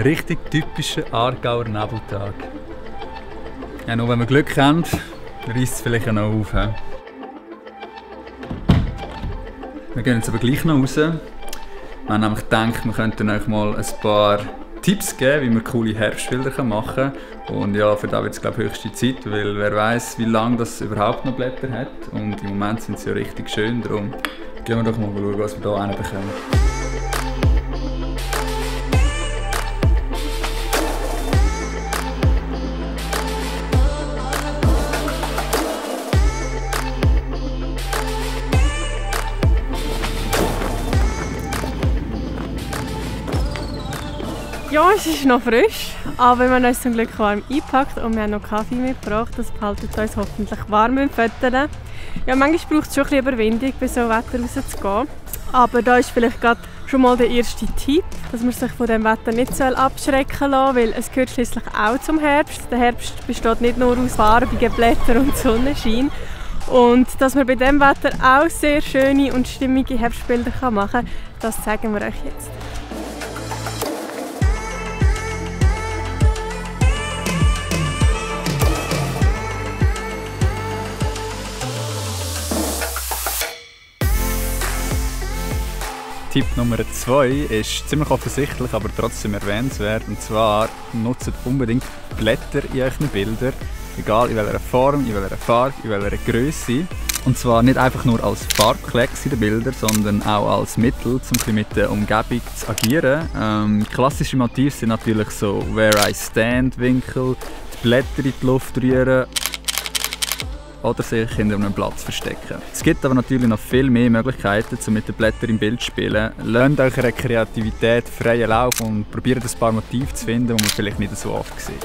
richtig typischer Aargauer Nebeltag. Ja, nur wenn wir Glück haben, reisst es vielleicht noch auf. He? Wir gehen jetzt aber gleich noch raus. Wir haben nämlich gedacht, wir könnten euch mal ein paar Tipps geben, wie man coole Herbstbilder machen kann. Und ja, für das wird es glaube ich höchste Zeit, weil wer weiß, wie lange das überhaupt noch Blätter hat. Und im Moment sind sie ja richtig schön, darum gehen wir doch mal schauen, was wir hier bekommen. Ja, es ist noch frisch, aber wir haben uns zum Glück warm eingepackt und wir haben noch Kaffee mitgebracht. Das behaltet uns hoffentlich warm im Fötterchen. Ja, manchmal braucht es schon ein bisschen Überwindung, bei so Wetter rauszugehen. Aber da ist vielleicht gerade schon mal der erste Tipp, dass man sich von dem Wetter nicht abschrecken lassen soll, weil es gehört schließlich auch zum Herbst. Der Herbst besteht nicht nur aus farbigen Blättern und Sonnenschein. Und dass man bei diesem Wetter auch sehr schöne und stimmige Herbstbilder machen kann, das zeigen wir euch jetzt. Tipp Nummer 2 ist ziemlich offensichtlich, aber trotzdem erwähnenswert. Und zwar nutzt unbedingt Blätter in euren Bildern, egal in welcher Form, in welcher Farbe, in welcher Größe. Und zwar nicht einfach nur als Farbklecks in den Bildern, sondern auch als Mittel, um mit der Umgebung zu agieren. Klassische Motive sind natürlich so Where I Stand Winkel, die Blätter in die Luft rühren oder sich hinter einem Platz verstecken. Es gibt aber natürlich noch viel mehr Möglichkeiten, um mit den Blättern im Bild zu spielen. Lasst eure Kreativität freien Lauf und probiert ein paar Motive zu finden, die man vielleicht nicht so oft sieht.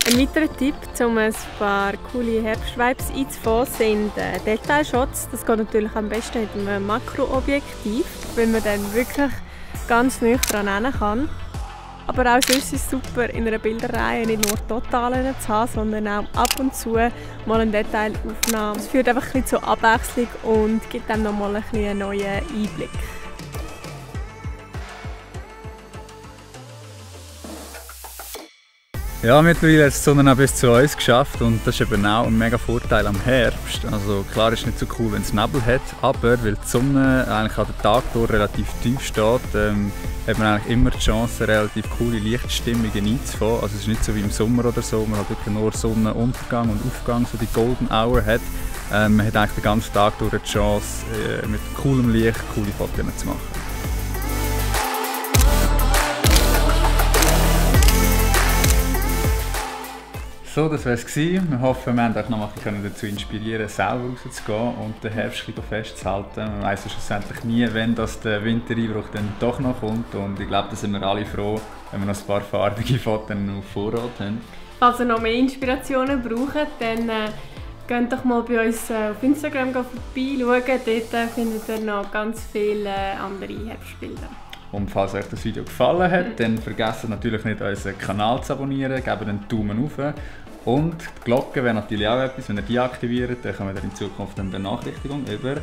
Ein weiterer Tipp, um ein paar coole Herbstvibes einzufangen, sind Detailshots. Das geht natürlich am besten mit einem Makroobjektiv, weil man dann wirklich ganz nah dran kann. Aber auch sonst ist es super, in einer Bilderreihe nicht nur Totalen zu haben, sondern auch ab und zu mal eine Detailaufnahme. Es führt einfach ein bisschen zur Abwechslung und gibt dann nochmal einen neuen Einblick. Ja, mittlerweile hat die Sonne auch bis zu uns geschafft und das ist eben auch ein mega Vorteil am Herbst. Also klar ist es nicht so cool, wenn es Nebel hat, aber weil die Sonne eigentlich an den Tag durch relativ tief steht, hat man eigentlich immer die Chance, relativ coole Lichtstimmungen einzufangen. Also es ist nicht so wie im Sommer oder so, wo man halt wirklich nur Sonnenuntergang und Aufgang, so die Golden Hour hat. Man hat eigentlich den ganzen Tag durch die Chance, mit coolem Licht coole Fotos zu machen. So, das war es. Wir hoffen, wir haben euch noch mal dazu inspirieren, selber rauszugehen und den Herbst festzuhalten. Man weiss ja schlussendlich nie, wann der Wintereinbruch dann doch noch kommt. Und ich glaube, da sind wir alle froh, wenn wir noch ein paar farbige Fotos auf Vorrat haben. Falls ihr noch mehr Inspirationen braucht, dann geht doch mal bei uns auf Instagram vorbeischauen. Dort findet ihr noch ganz viele andere Herbstbilder. Und falls euch das Video gefallen hat, dann vergesst natürlich nicht, unseren Kanal zu abonnieren, gebt einen Daumen hoch. Und die Glocke wäre natürlich auch etwas, wenn ihr die aktiviert, dann kommen wir in Zukunft eine Benachrichtigung über.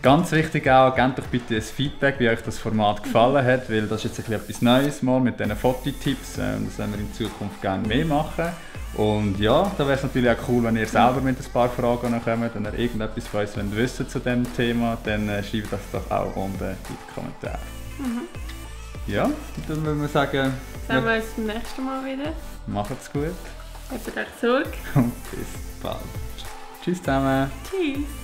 Ganz wichtig auch, gebt doch bitte ein Feedback, wie euch das Format gefallen hat, weil das ist jetzt etwas Neues mal mit diesen Fototipps. Das wollen wir in Zukunft gerne mehr machen. Und ja, da wäre es natürlich auch cool, wenn ihr selber mit ein paar Fragen kommt, wenn ihr irgendetwas von uns wissen zu diesem Thema, dann schreibt das doch auch unten in die Kommentare. Ja, dann würden wir sagen, sehen wir uns beim nächsten Mal wieder. Macht's gut. Habt euch zurück. Und bis bald. Tschüss zusammen. Tschüss.